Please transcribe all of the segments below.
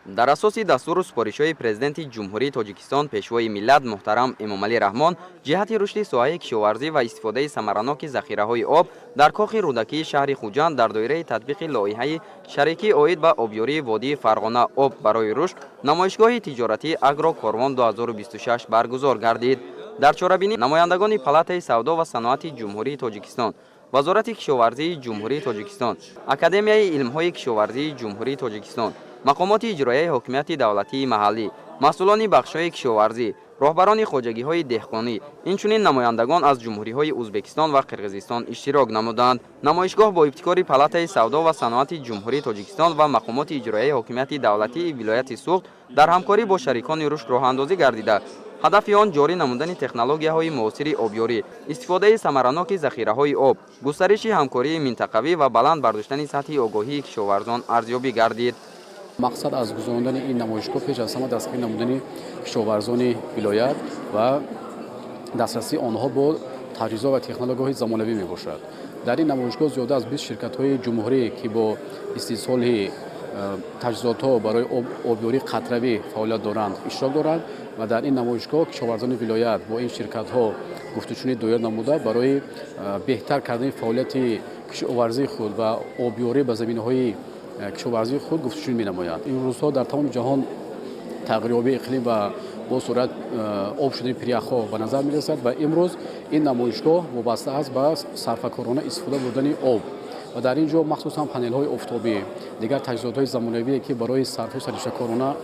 Дар асоси дастуру супоришҳои Президенти Ҷумҳурии Тоҷикистон, Пешвои миллат муҳтарам Эмомалӣ Раҳмон, ҷиҳати рушди соҳаи кишоварзӣ ва истифодаи самараноки захираҳои об, дар кохи Рӯдакии шаҳри Хуҷанд дар доираи татбиқи лоиҳаи шарикӣ оид ба обёрии водии Фарғона «Об барои рушд» намоишгоҳи тиҷоратии «Агро Корвон 2026» баргузор гардид. Дар чорабинӣ намояндагони Палатаи савдо ва саноати Ҷумҳурии Тоҷикистон, Вазорати кишоварзии Ҷумҳурии Тоҷикистон, Академияи илмҳои кишоварзии Ҷумҳурии Тоҷикистон, мақомоти иҷроияи ҳокимияти давлатии маҳаллӣ, масъулони бахшҳои кишоварзӣ, роҳбарони хоҷагиҳои деҳқонӣ, инчунин намояндагон аз ҷумҳуриҳои Узбекистон ва Қирғизистон иштирок намуданд. Намоишгоҳ бо ибтикори Палатаи савдо ва саноати Ҷумҳурии Тоҷикистон ва мақомоти иҷроияи ҳокимияти давлатии вилояти Суғд дар ҳамкорӣ бо шарикони рушд роҳандозӣ гардида, ҳадафи он ҷорӣ намудани технологияҳои муосири обёрӣ, истифодаи самараноки захираҳои об, густариши ҳамкории минтақавӣ ва баланд бардоштани сатҳи огоҳии кишоварзон арзёбӣ гардид. Мақсад аз гузарондани ин намоишгоҳ пеш аз ҳама дастгирӣ намудани кишоварзони вилоят ва дастрасии онҳо бо таҷҳизот ва технологияҳои замонавӣ мебошад. Дар ин намоишгоҳ зиёда аз 20 ширкатҳои ҷумҳурӣ, ки бо истеҳсоли таҷҳизотҳо барои обёрии қатравӣ фаъолият доранд, иштирок доранд ва дар ин намоишгоҳ кишоварзони вилоят бо ин ширкатҳо гуфтушунид доир намуда, барои беҳтар кардани фаъолияти кишоварзии худ ва обёрӣ ба заминаҳои кишоварзии худ гуфтушунид менамоянд. Имрӯзҳо дар тамоми ҷаҳон тағйирёбии иқлим ва бо суръат об шудани пиряхҳо ба назар мерасад ва имрӯз ин намоишгоҳ вобаста аст ба сарфакорона истифода бурдани об ва дар ин ҷо махсусан панелҳои офтобӣ, дигар таҷҳизотҳои замонавие, ки барои сарфу сариштакорона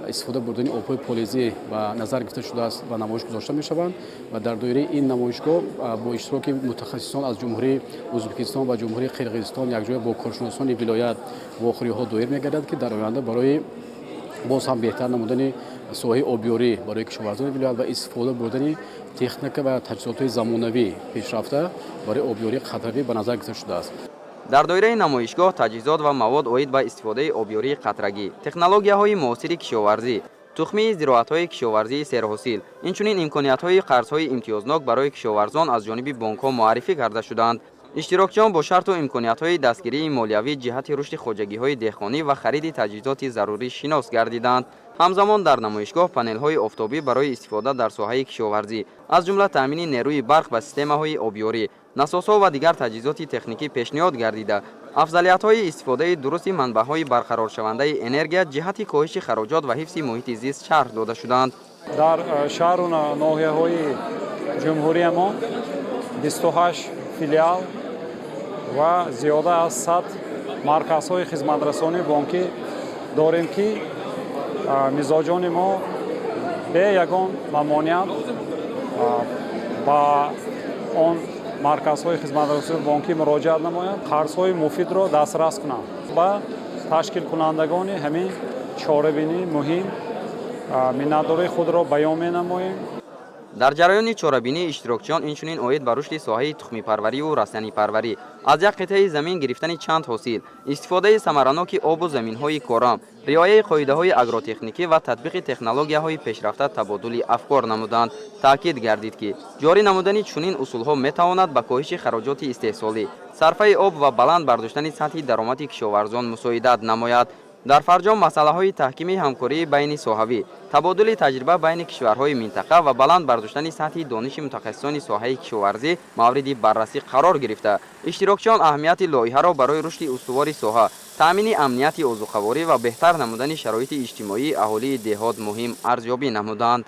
истифода бурдани обҳои полезӣ ба назар гирифта шудааст, ба намоиш гузошта мешаванд. Ва дар доираи ин намоишгоҳ бо иштироки мутахассисон аз Ҷумҳурии Ӯзбекистон ва Ҷумҳурии Қирғизистон якҷоя бо коршиносони вилоят вохӯриҳо доир мегардад, ки дар оянда барои боз ҳам беҳтар намудани соҳаи обёрӣ барои кишоварзони вилоят ва истифода бурдани техника ва таҷҳизотҳои замонавӣ пешрафта барои обёрии қатравӣ ба назар гирифта шудааст. Дар доираи намоишгоҳ таҷҳизот ва мавод оид ба истифодаи обёрии қатрагӣ, технологияҳои муосири кишоварзӣ, тухмии зироатҳои кишоварзии серҳосил, инчунин имкониятҳои қарзҳои имтиёзнок барои кишоварзон аз ҷониби бонкҳо муаррифӣ карда шуданд. Иштирокчиён бо шарту имкониятҳои дастгирии молиявӣ ҷиҳати рушди хоҷагиҳои деҳқонӣ ва хариди таҷҳизоти зарурӣ шинос гардиданд. Ҳамзамон дар намоишгоҳ панелҳои офтобӣ барои истифода дар соҳаи кишоварзӣ, аз ҷумла таъмини нерӯи барқ ба системаҳои обёрӣ, насосҳо ва дигар таҷҳизоти техникӣ пешниҳод гардида, афзалиятҳои истифодаи дурусти манбаъҳои барқароршавандаи энергия ҷиҳати коҳиши хароҷот ва ҳифзи муҳити зист шарҳ дода шуданд. Дар шаҳру ноҳияҳои ҷумҳуриямон 28 филиал ва зиёда аз 100 марказҳои хизматрасонии бонкӣ дорем, ки мизоҷони мо бе ягон мамоният ба он марказҳои хизматрасонии бонкӣ муроҷиат намоянд, қарзҳои муфидро дастрас кунанд. Ба ташкилкунандагони ҳамин чорабинии муҳим миннатдории худро баён менамоем. Дар ҷараёни чорабинӣ иштирокчиён инчунин оид ба рушди соҳаи тухмипарвариву растанипарварӣ, аз як қитъаи замин гирифтани чанд ҳосил, истифодаи самараноки обу заминҳои корам, риояи қоидаҳои агротехникӣ ва татбиқи технологияҳои пешрафта табодули афкор намуданд. Таъкид гардид, ки ҷорӣ намудани чунин усулҳо метавонад ба коҳиши хароҷоти истеҳсолӣ, сарфаи об ва баланд бардоштани сатҳи даромади кишоварзон мусоидат намояд. Дар фарҷом масъалаҳои таҳкими ҳамкории байни соҳавӣ, табодули таҷриба байни кишварҳои минтақа ва баланд бардоштани сатҳи дониши мутахассисони соҳаи кишоварзӣ мавриди баррасӣ қарор гирифта, иштирокчиён аҳамияти лоиҳаро барои рушди устувори соҳа, таъмини амнияти озуқаворӣ ва беҳтар намудани шароити иҷтимоии аҳолии деҳот муҳим арзёбӣ намуданд.